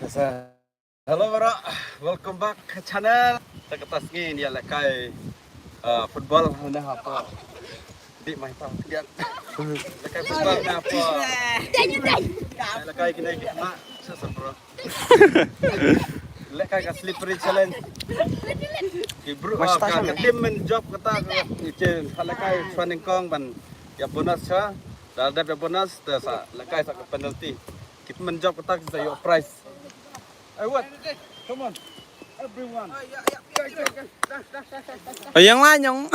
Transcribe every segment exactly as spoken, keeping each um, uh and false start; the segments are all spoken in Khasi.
Hello baroh, welcome back to channel. Te kata sngi ngi ïa lehkai, uh, football ne hapoh. Di mai pa. Ïa lehkai football ne hapoh. Lehkai kine ki ma. Sa sa bro. Lehkai ka slippery challenge. Ki bru, ah, ka, ka team men jop kata ka, ki chen, ha lehkai shuwa nyngkong ban ïa bonus sha. Da dep ïa bonus te sa lehkai sa ka penalty. Ki team men jop kata ki sa ïoh prize. Ai wat. Come on. Everyone. Ai yang la nyong.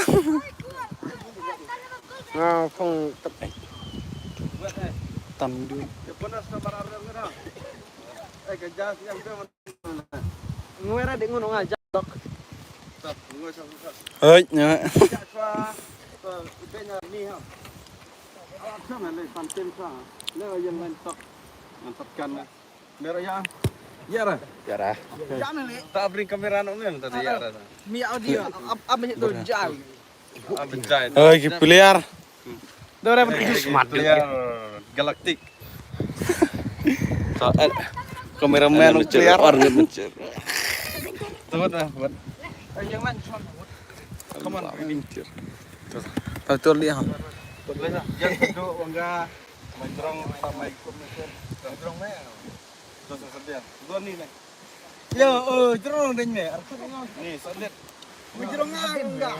Nga phong tep. Wat ai. Tam du. Ïa bonus ka bar ar. Ai ka jas yang. Ngwera de ngun nga jas dok. Hoi nya. Mera ya. Ya ra. Ya ra. Ta bring kamera no mem ta ya ra. Mi audio. Am am tu jai. Hoi ki player. Dore betul smart player. Galactic. Sa eh, kameraman player. Ar ngi mencir. Tawat dah, buat. Yang lain cuma. Come on, mencir. Tuh. Tuh lihat. Yang kedua wangga. Majrong sama ikut mencir. Majrong mana? Tuh sedia. Dua ni nih. Yo, oh, jrong ding me. Ni, sa lit. Jrong ah, enggak.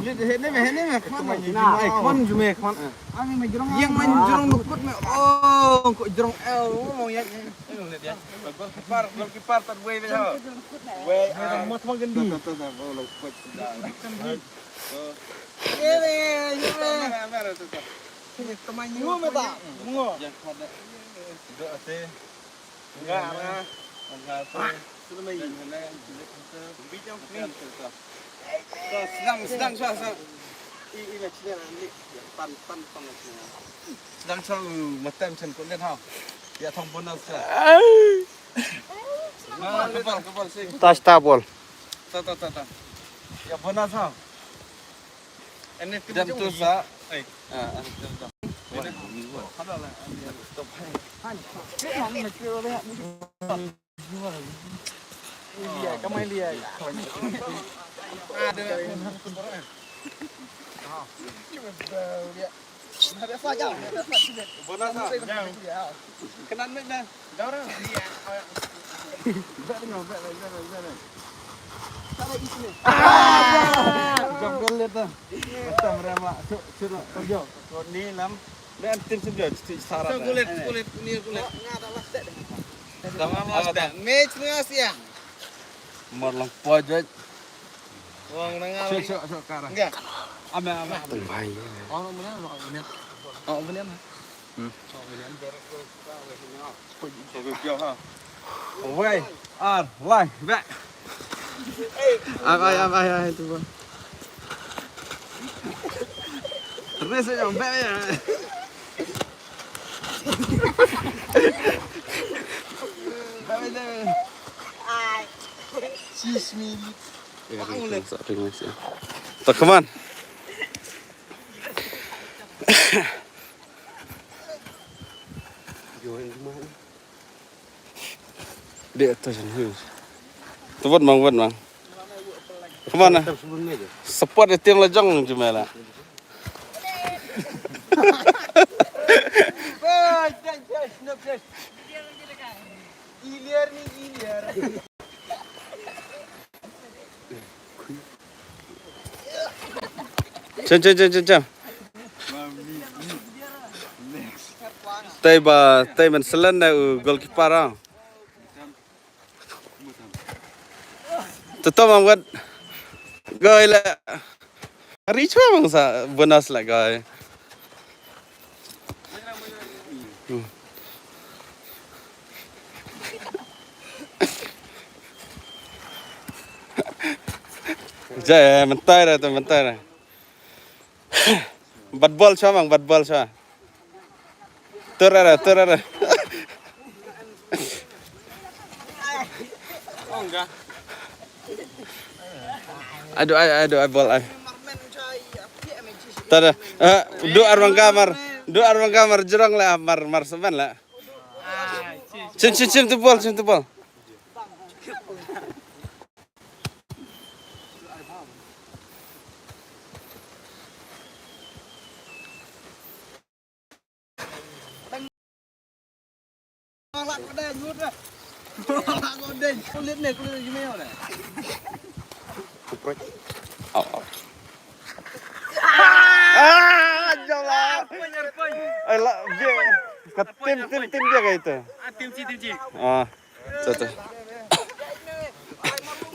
Lit, he ne me, he ne me, khwan. Ai, khwan ju me, khwan. Ami me jrong. Yang main jrong lukut me. Oh, kok jrong el. Oh, ya. Lit ya. Goalkeeper, goalkeeper tad wei be ha. Wei. Mo thma gandi. Tuh, tuh, tuh, oh, lukut sudah. Ye, ye, ye. Mera, mera, tuh, tuh. Ini teman. Ngo me ta. Ngo. Yang khwan. Dua ate. Sedang, sedang, sedang, sedang. I, i, macam ni, pan, pan, pan, macam ni. Sedang, sedang, matam, macam ni, kau lihat, ha. Ya, thong bonus, ha. Ah, kebal, kebal, sih. Tas tabol. Ta, ta, ta, ta. Ya, bonus, ha. Dem tu sa. Ah, ah, dem tu. Bonus, ah. Kenan mek dah. Jom gol dah. Betam rama. Cuk, cuk, cuk. Ni lam. Ni antin sendiri, cuk, syarat. Kulit, kulit, ni kulit. Dah lama dah. Match ni asia. Mar lang pojot. Wang nang. Cuk, cuk, cuk, kara. Enggak. Ame, ame. Tengbai. Oh, mana? Oh, mana? Oh, mana? Hmm. Wei, ar, lai, bek. Ai, ai, ai, ai, tu ba. Terus aja, bek aja. Bek aja. Ai. Sis milik. Tak, come on. Dia tu sini. Tu buat mang, buat mang. Kemana? Support dia tim lajang jemela. Ilir ni ilir. Chan, chan, chan, chan, chan. Tai ba, tai man selan da u goalkeeper ah. Tetom am gat. Goi la. Ri chwa bang sa bonus la goi. Jai, eh, mentai dah tu, mentai dah. Bat bol chwa bang, bat bol chwa. Tur ara, tur ara. Aduh, aduh, aduh, bol ai. Tada. Eh, du arwang kamar. Du arwang kamar jerong la, mar, mar seven la. Shim, shim, shim tu bol, shim tu bol. Ah, jala. Ai la, dia. Ka tim, tim, tim dia ka itu. Ah, tim si, tim si. Ah. To, to.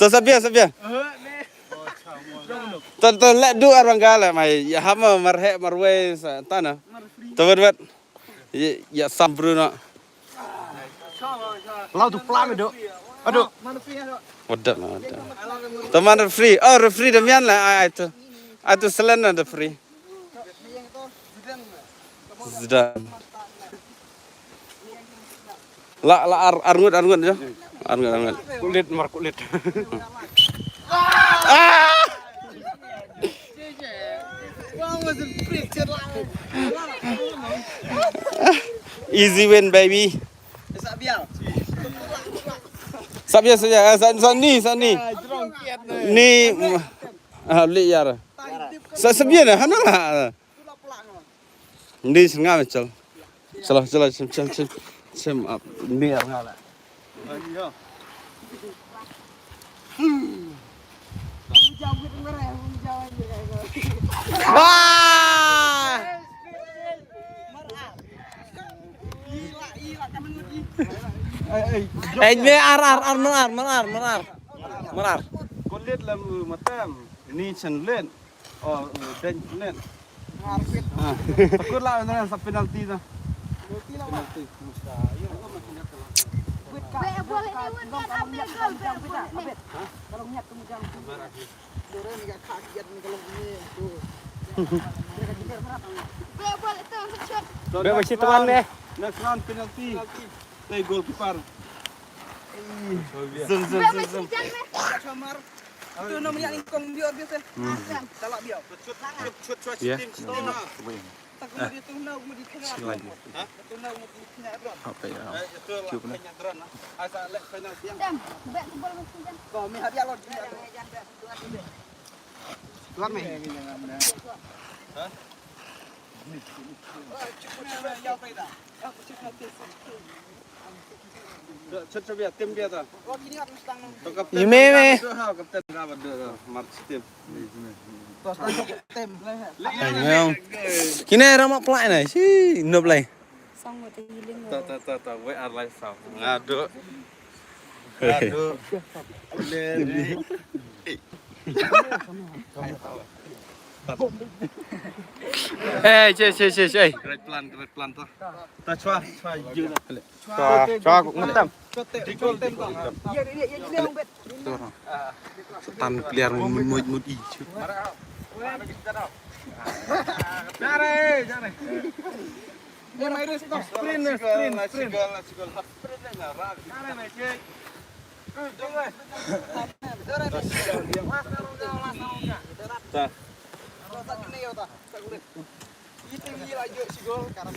To, sa bia, sa bia. To, to, leh du arwang gala mai. Ya hama marhe marwei sa tana. To, wet, wet. Ya, ya sam Bruno. Lau tu plang do. Aduh. Wadah, wadah. To, man referee. Oh, referee da mian la. Ai, ai tu. Ai tu selen na referee. Zidane. La, la, ar, arngut, arngut je. Arngut, arngut. Kulit, mar kulit. Ah! Easy win, baby. Sabia, sabia. Ah, sa, sa ni, sa ni. Ni, ah, li yar. Sa, sabia na, hana la. Ni sngam chal. Chalo, chalo, chim, chim, chim. Chim ap. Ni ar ngala. Wah! Eh, me ar, ar, ar, mar ar, mar ar, mar ar. Mar ar. Kulit lam matam. Ni chan len. Oh, dan net. Takut lah, sa penalti tu. Penalti. Be boleh ni, wan, wan, ambil gol, be boleh ni. Kalau niat tu macam tu. Dorang ni kat kaki, ni kalau ni tu. Be boleh tu, shot. Be masih tuan deh. Next round penalti. Penalti. Tei goalkeeper. Zeng, zeng, zeng, zeng. Chamar. Tu nama yang kong biar biasa. Salah biar. Chut, chut, chut, chut, tim, tim. Tak kena dia tu nak mau di tengah. Apa ya? Cuba. Asal lek final siang. Jam, bet tu bola masuk jam. Kau meh hadiah lo. Tuan meh. Ha? Ime, ime. Kine rama plai na si no plai. Ta ta ta ta wei ar lai sa. Ngadu. Ngadu. Eh, che, che, che, che. Great plan, great plan to. Ta chwa, chwa ju. Chwa, chwa ku ngetam. Setan clear mut mut i. Nare, nare. Sprint, sprint, sprint.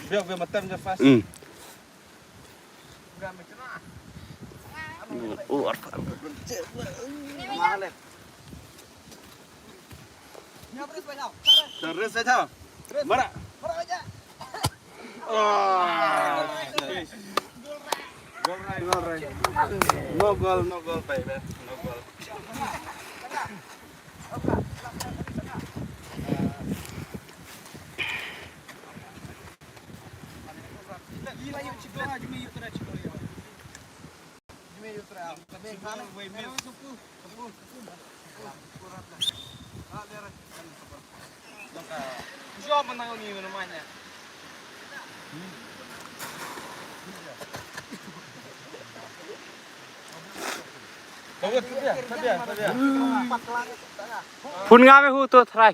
Biar, biar matam je fast. Hmm. Oh, arfa. Terus aja. Mara. Oh. Goal right, goal right. No goal, no goal, baby. No goal. Phun nga me hu to try.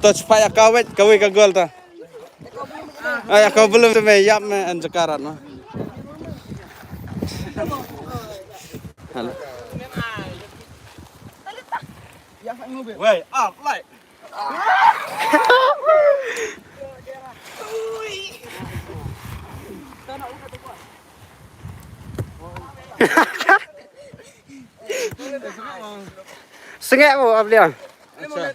Touch pa ya kawet, kawet ka gol ta. Ay, ya ka belum tu me, yap me, an jakarat ma. Hello. Wait, up, like. Sengek mo, Abliang. Acha.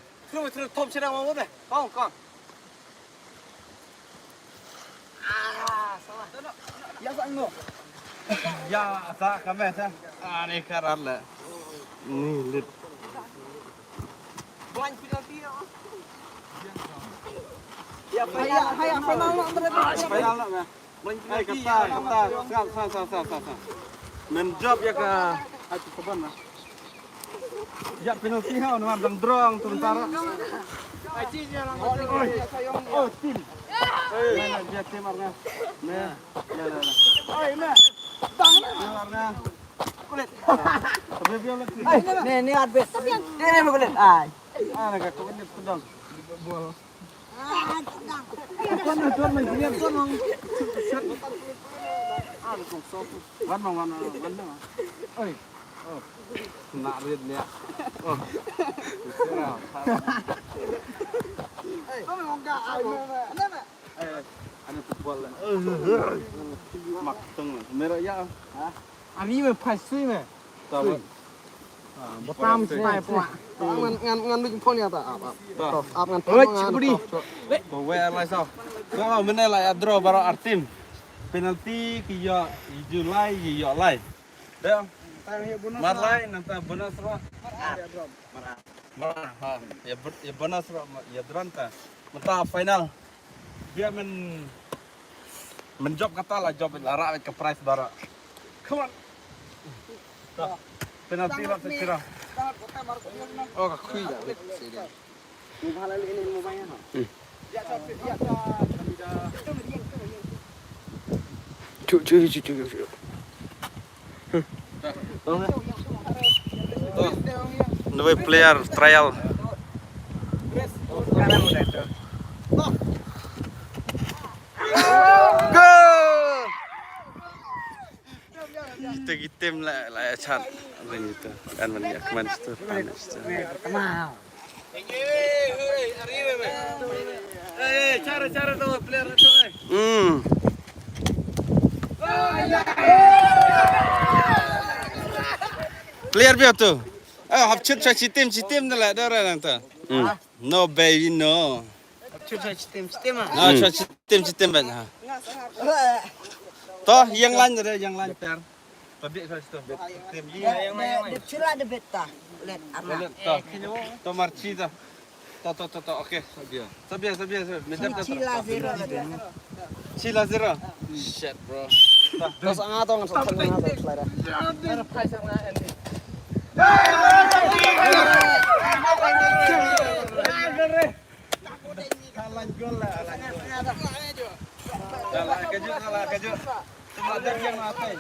Ya, sa ka me sa. Ah, ni karat le. Ni lit. Hai, hai, apa nama? Final lah, me. Ai, kata, kata, sal, sal, sal, sal, sal, sal. Men jop ya ka, ai, tu kaban lah. Ya penalti ha, nuan dang drong, tu tara. Oi, oh, tim. Mana dia tim Arna? Nah, ya, ya, ya. Oi, nah. Tim Arna. Kulit. Tapi dia lagi. Ni, ni arbit. Ni, ni kulit. Ai. Ah, nak aku ini pedang. Bol. Wan ma, wan ma, wan ma. Oi. Oh. Nak rit nia. Oh. Eh, ane tu bol. Mak teng. Mera ya. Ha? Ani me phai sui me. Tamat. Batam stai pwa. Ngan, ngan, ngan luj phone ya ta. Ap, ap. Ap ngan phone ngan. Ba wei ar lai saw. Ba wei mynne la ya draw baroh ar team. Penalty ki ïoh, ïoh lai, ïoh lai. Dei. Mar lai nangta bonus ruh. Mar ar. Mar ar. Ha. Ya bonus ruh, ya draw ta. Mynta final. Bia men, men jop kata la jop la rah ka prize baroh. Come on. Penalty la sira. Oh, ka khui la. Chu chu chu chu chu. Another player trial. Goal! Kita kita la la chat. Rin kita kan mani Manchester. Manchester. Player biar tu. Ah, hap chut cha chitim chitim dah lah dah orang tu. No baby no. Chut cha chitim chitim ah. No, cha chitim chitim ban ha. To yang lain dah yang lain ter. Tadi saya sudah bet tim. Dia chila de betta. Let arna. To marchi ta. To to to to, okay. Sabia sabia sabia. Chila zero. Chila zero. Shit bro. Terus nga to ngan sa tang nga to.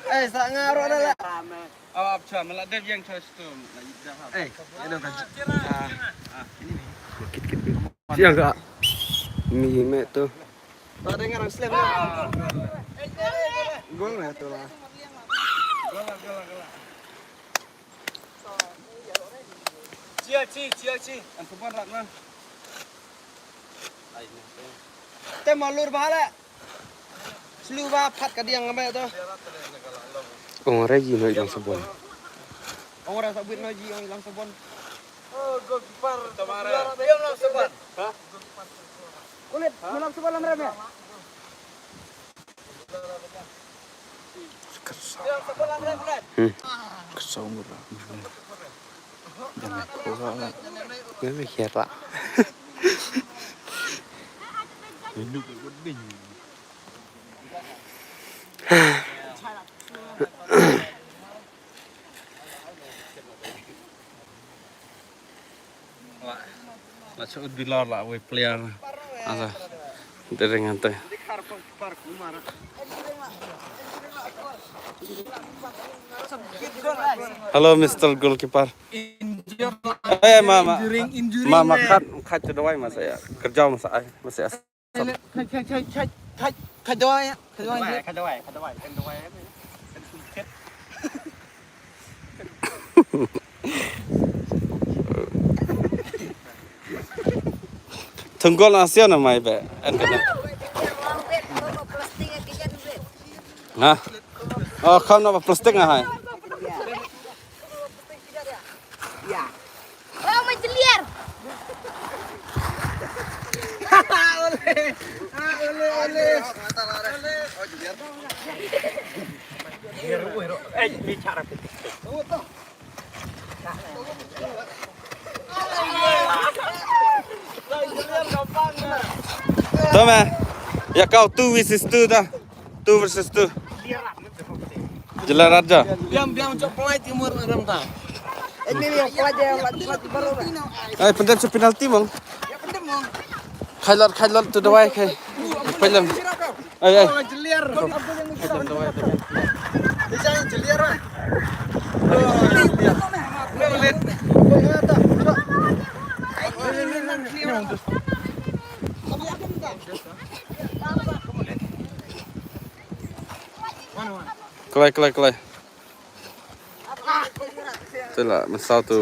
Eh, sa nga ruh dah lah. Eh, ada kan. Kit kit kit. Siang ka. Mi me tu. Tak ada ngarang slam. Gol lah tu lah. Chia chi, chia chi. An suban rat na. Te malur ba la. Slu ba phat ka diang ngamai to. Ong re ji noi lang sabon. Ong re sabit noi ji ong lang sabon. Oh, goalkeeper. Tamara. Diam lang sabon. Ha? Kulit, malam sabon lam re me. Hmm. Kesel murah. Jangan kurang. Ini kira. Ini kuding. La, la shu bilor la wei player. Asa. Dering ante. Hello, Mister Goalkeeper. Eh, ma, ma. Injuring, injuring, ma, ma, eh. Khat, khat tu dawai ma saya. Kerja ma saya, ma saya. Khat, khat, khat, khat, khat, khat dawai, khat dawai. Khat dawai, khat dawai, khat dawai. Thenggol na sia na mai be. En kana. Ha? Oh, kham na plastik nga hai. Oh, ma jeliar. Ole. Ah, ole, ole. Eh, bicara. To me. Ya kau two versus two ta. Two versus two. Jela raja. Biang, biang, cok pelai timur orang ta. Ini ni pelai dia, pelai baru. Eh, pendem sa penalti mong. Ya, pendem mong. Khailot, khailot tu dawai khai. Pelem. Ai, ai. Klai, klai, klai. Te la mynsaw tu.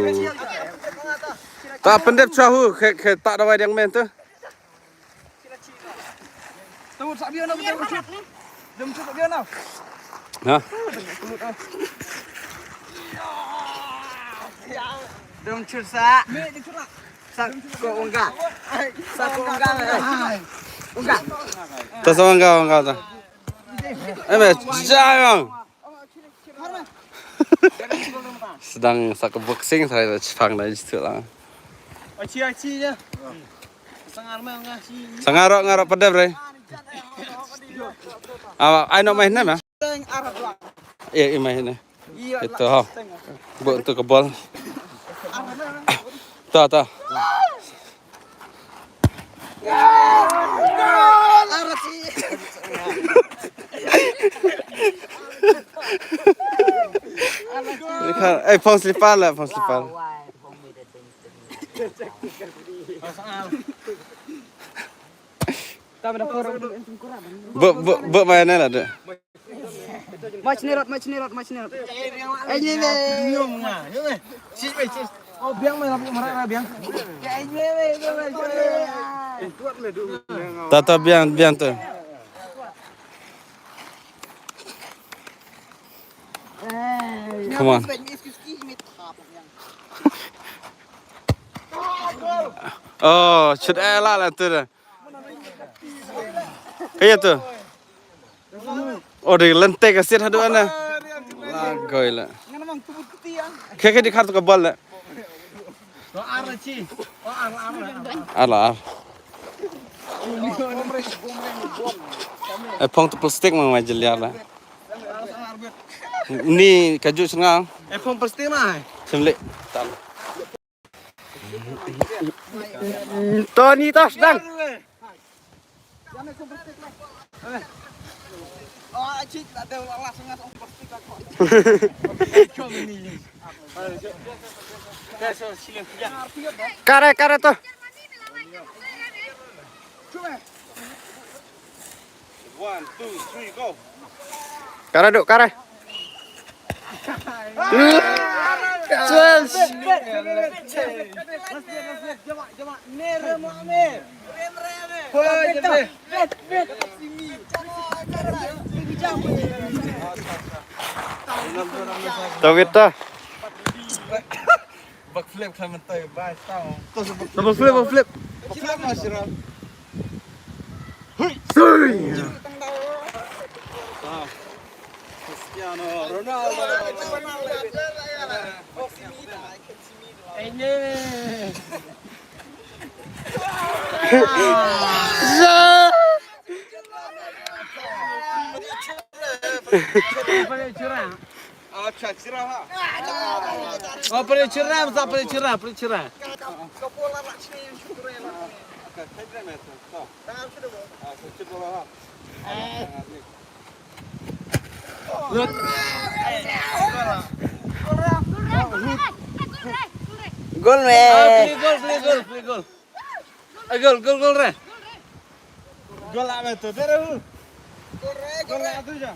Ta pyndep cha hu, khe, khe ta dawai diang men tu. Ha? Dum chur sa. Sa ko ongga. Sa ko ongga. Ongga. Ta sa ongga, ongga ta. Eh, me, jayang. Sedang sa ka boxing, sa ka chipang na jitu lang. Achi, achi ya. Sangar me nga si. Sangar ro, ngarok pedep re. Awa, ai no mai ne ma? Eh, i mai ne. Ito ha. Bo tu ka bol. Ta, ta. Ni khan, eh, phong slipper la, phong slipper. Bo, bo, bo mai ne la de. Mach ni rot, mach ni rot, mach ni rot. Eh, ni le. Nyum nga, nyum eh. Sis, sis. Oh, biang mai, biang. Ta, ta, biang, biang tu. Come on. Oh, chut eh la la tu dah. Kaya tu. Oh, de lente ka siat haduh ana. La goi la. Khe khe di khar tu ka bol la. Ala ar. Eh, phong tu plastik mang mai jeliar la. Ni kaju sengal. Eh, phong plastik mai. Semlik. Tal. Tony tas dang. Kare, kare to. One, two, three, go. Kare duk, kare. Twelve. Tawit ta. Backflip khlem mynta, bai, tau. Double flip, double flip. Backflip ma sira. Hui. Sui. Cristiano Ronaldo. Amen. Acha, chira ha. Oh, pare chira, sa pare chira, pare chira. Lut. Gol me. Ah, play gol, play gol, play gol. Ah, gol, gol, gol re. Gol ah, betul. Gol re, gol re. Gol ah, tu je.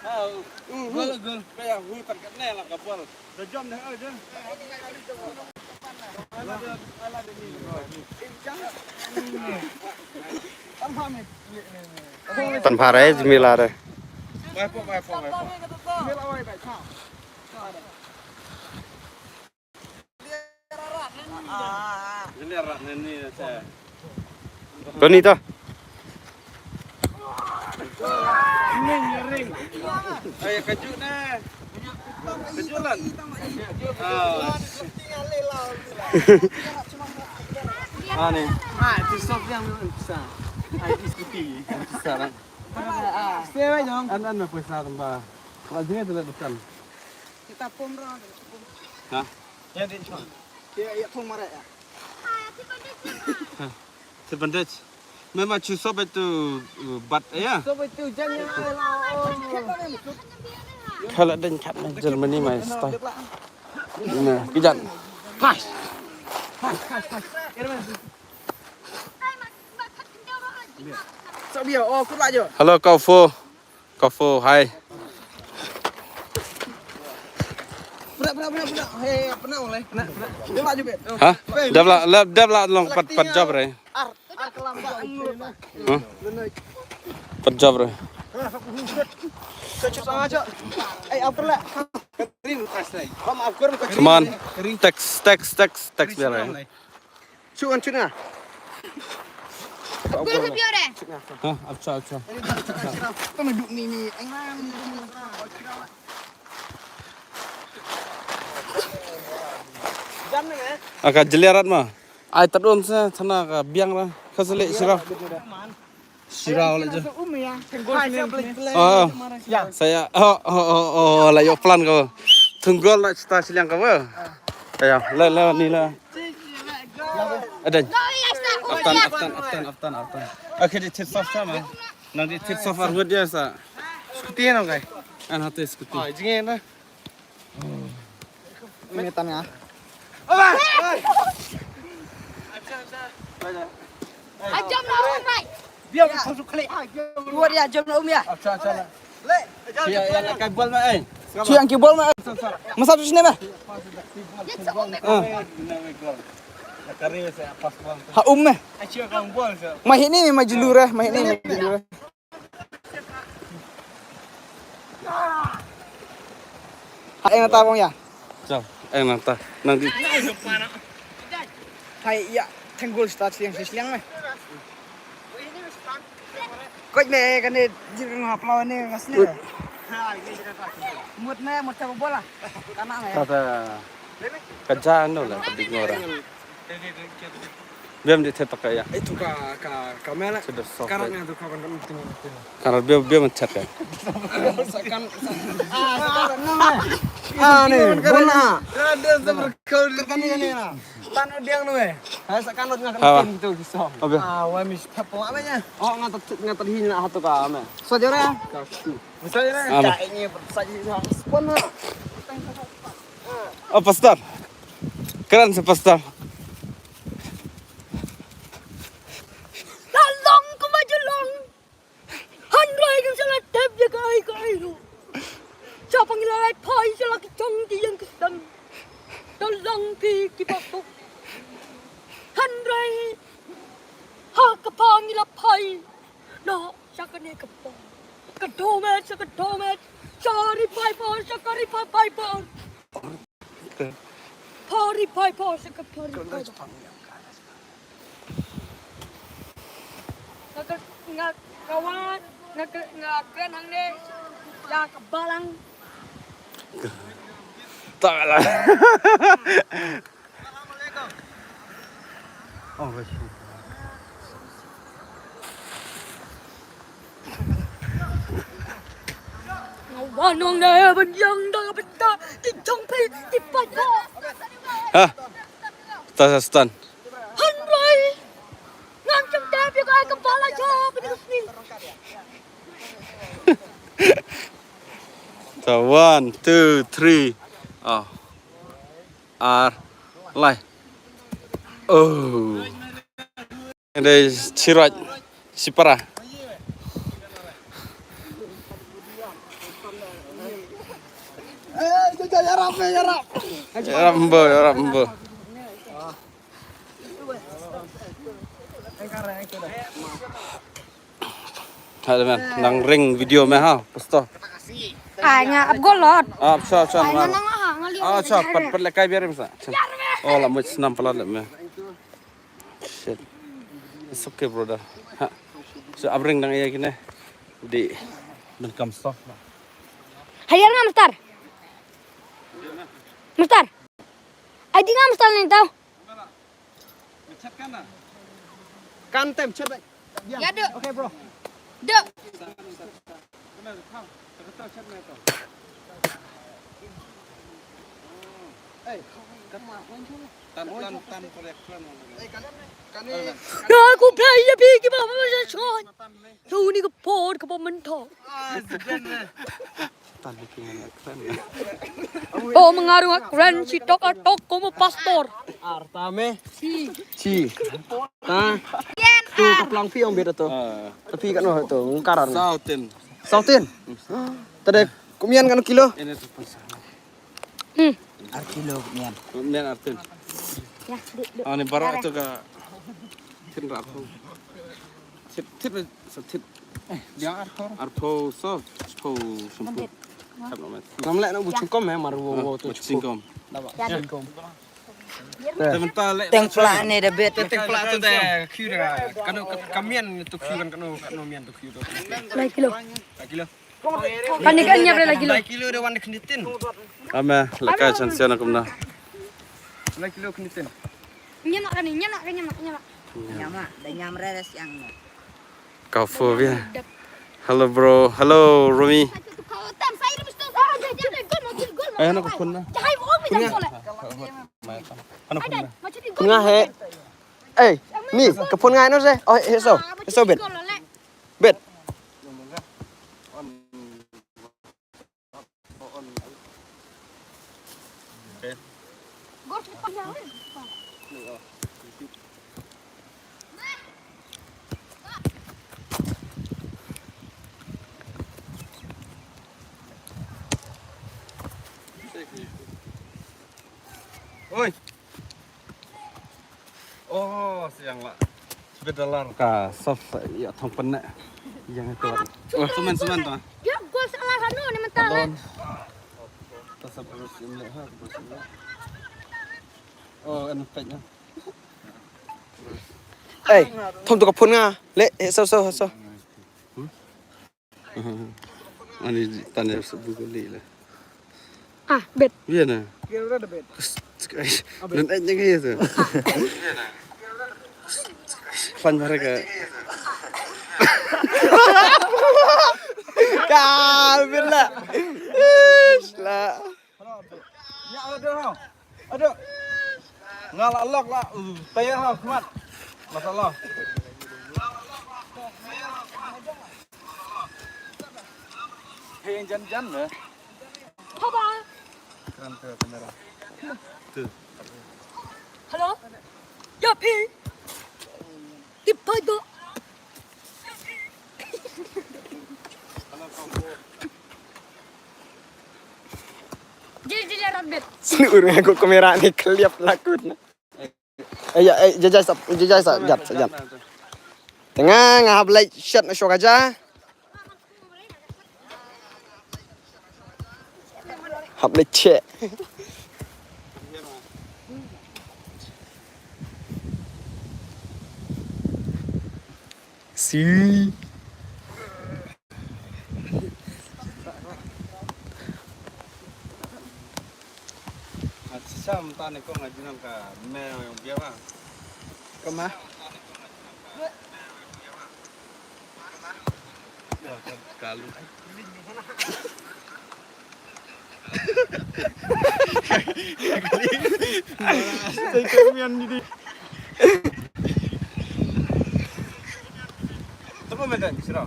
Ah, gol, gol. Kaya hu tak kat ne lah kapal. Dah jam dah, eh, dah. Tan phare jmila re. Bani ta. Ay, kaju na. Kaju lan. Ah. Ah, ni. Ah, ti sop yang bisa. Ai, ti skuti. Bisa lah. An, an na pisa tamba. Wajib tu lah bukan. Kita pom ra. Ha? Ya, di sini. Ya, ya, pom mara ya. Ha. Sebentar. Memang chu sop itu, uh, bat ya. Sop itu jan ya. Kala den chat na Germany mai stai. Na, kijan. Pas. Pas, pas, pas. Hello, Kaufo. Kaufo, hi. Pernah, pernah, pernah, pernah. Hei, pernah, boleh. Pernah, pernah. Dia maju, Bet. Ha? Dab la, dab la long pat, pat job re. Ar, ar kelam. Ha? Pat job re. Kau cuba aja. Eh, apa lah? Come on. Text, text, text, text biar re. Chuan chuna. Gol ke biore. Ha, acha, acha. Tama duk ni ni. Aka jeliarat ma. Ai tadum sa thana ka biang ra. Ka sele sira. Sira wala je. Ah. Saya. Oh, oh, oh, oh, la yo plan ko. Tunggol la sta siliang ko. Saya, la, la, ni la. Adan. Aftan, aftan, aftan, aftan, aftan. Okay, di tip soft sama. Nang di tip soft arhut dia sa. Skuti no kai. An hatu skuti. Ah, jinge na. Metan nga. Ajam na um, right. Dia ka su klik. Dua dia ajam na um ya. Acha, acha. Ya, ya, la kai bol ma, eh. Chu yang ki bol ma. Masa tu sini ma. Dia tu um. Ah. Ha um ma. Ma hini ma julu re, ma hini ma julu re. Ha, eh, nata bong ya. Chal, eh, nata. Nang di. Hai, ya, tenggol start siang, siang, eh. Koj me, kan dia, dia ngaplau ni, ngasih. Mut me, mut bola. Kana me. Kata, kerja anu lah, pedih orang. Biam di tetak ya. Itu ka, ka, ka mela. Sudah soft. Karat ni tu ka kan penting. Karat biam, biam chat ya. Sekan, ah, sekan. Ah, ni, bona. Ada seberkau di sini lah. Tan udiang nu eh. Hai sekan lut ngah kan tu kisah. Ah, wah mis tap lah banyak. Oh, ngah ter, ngah terhi nak hatu ka me. So jora. Misalnya ka ini persai spon lah. Oh, pastor. Keren si pastor. Ka long ka ma ju long. Hynrei kan sa la tep ïa kaei kaei ruh. Sha pang ïa la lait phai sha la ki jong ki ïeng ki sem. Ka long phi ki ba suk. Hynrei ha ka pang ïa la phai. Noh sha kane ka pang. Ka dohmed sha ka dohmed. Sha ri phai por sha ka ri phai por. Pori pai por sha ka pori pai. Nga ka, nga ka wan, nga ka, nga kren hangne ïa ka balang. Tak lah. Oh, wes. Nga wan hangne ban ïeng da ka bynta ki jong phi ki paidbah. Ha. Stun, stun. Hynrei ngam shym tip ïa kaei kaba la jia ha kane ka sngi. So, one, two, three. Oh. ar, lai. Oh. Dei shirwat, shipara. Yarap mbo, yarap mbo. Hada men, nang ring video me ha, pastor. Ai nga ap golot. Ap sha sha. Ai nga nang ha, nga liu. Ah, sha, pat pat le kai biar masa. Oh, la much nam pala le me. Shit. It's okay, brother. Ha. So, abring nang iya kine. Di. Ben kam stop. Hayar nga, Mister. Mister. Ai di nga, Mister, ni tau. Kan tem chat baik. Ya, dek. Okay, bro. Dek. Tam tam tam korek plan. Aku play ya pi ki ba ba shon. Tu ni ka por ka ba mentok. Tan ki ngan kren. Oh, mengaruh kren si tok tok ko mo pastor. Arta me. Si. Si. Ta. Tu ka plang pi ong beda tu. Tapi kan tu ngkaran. Sautin. Sautin. Tadi kumian kan kilo. Ini tu pasal. Hmm. Ar kilo mian. Mian artin. Ya, dek, dek. Ani barak tu ka tin rak tu. Tit tit sa tit. Eh, dia ar kor. Arphew so, phew sempur. Kap no mat. Ngam leh no bu chingkom eh, mar wo wo tu bu chingkom. Ya, dek. Chingkom. Teng pla ne da bet. Teng pla tu de kira. Kano kamian tu kira kano kano mian tu kira. Lai kilo. Lai kilo. Kan ni kan nyap lai kilo. Lai kilo de wan de khnitin. Ame, laka chan sian akum na. Lai kilo khnitin. Nyam kan ni, nyam kan nyam, nyam. Nyam, da nyam res yang. Kau phobia. Hello bro, hello Romi. Eh, na ka phone na. Phone nga. Phone nga he. Eh, ni ka phone nga no se. Oh, he so. He so bet. Bet. Oi. Oh, siang lah. Bedalar ka sof ya thong penne. Yang itu. Oh, sumen sumen tu. Ya, gol salah anu ni mental. Tasab terus ini ha, terus ini. Oh, anu peknya. Eh, thom tu ka phone nga. Le, eh, so so so. Ani tanya sebut kali lah. Ah, bet. Iya na. Kira udah ada bet. Dan aja gitu. Fan mereka. Kal bila. Ish lah. Ya ada ha. Ada. Nga la lok la. Tayar ha khmat. Masalah. Hey, yang jan-jan na. Papa. Kan ke kamera. Tu. Hello. Ya pi. Tipai do. Jil jil ya rabbit. Sini urang aku kamera ni keliap lakun. Eh, ya, eh, jajai sap, jajai sap, jap, jap. Tengah ngah hap leit shot na shoka ja. Hap leit che. Si. Acha, mta ne ko ngaji nam ka me yang biar ma. Kama. Kalu. Saya kemian di. Tapa meda ni sira.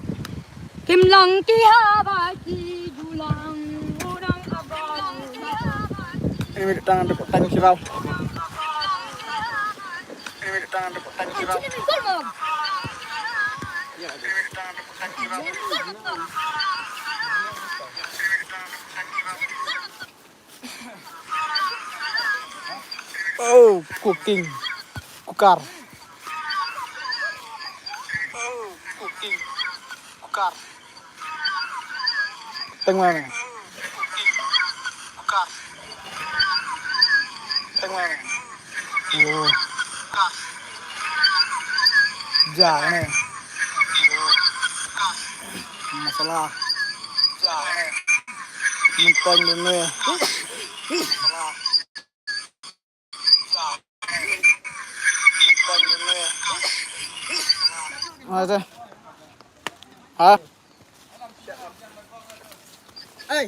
Kim lang ki ha ba ki julang orang abang. Kim lang ki ha ba ki Ini milik tangan depok tangan sirau. Ini milik tangan depok tangan sirau. Oh, cooking. Kukar. Oh, cooking. Kukar. Tengok ni. Kukar. Tengok ni. Oh. Kukar. Ja ni. Masala. Ja ni. Mentang ni. Ada. Ha? Hey.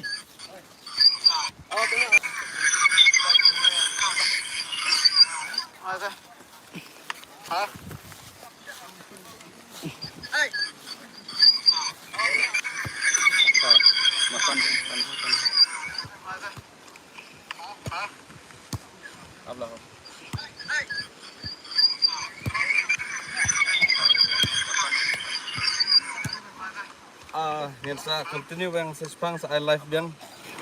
Ada. Ha? Hey. Makan, makan, makan. Ah, ngin sa continue biang sa shipang sa ai live biang.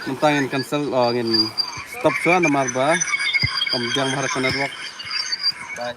Mynta ngin cancel, oh, ngin stop shuwa namar ba kam biang bha ka network. Bye.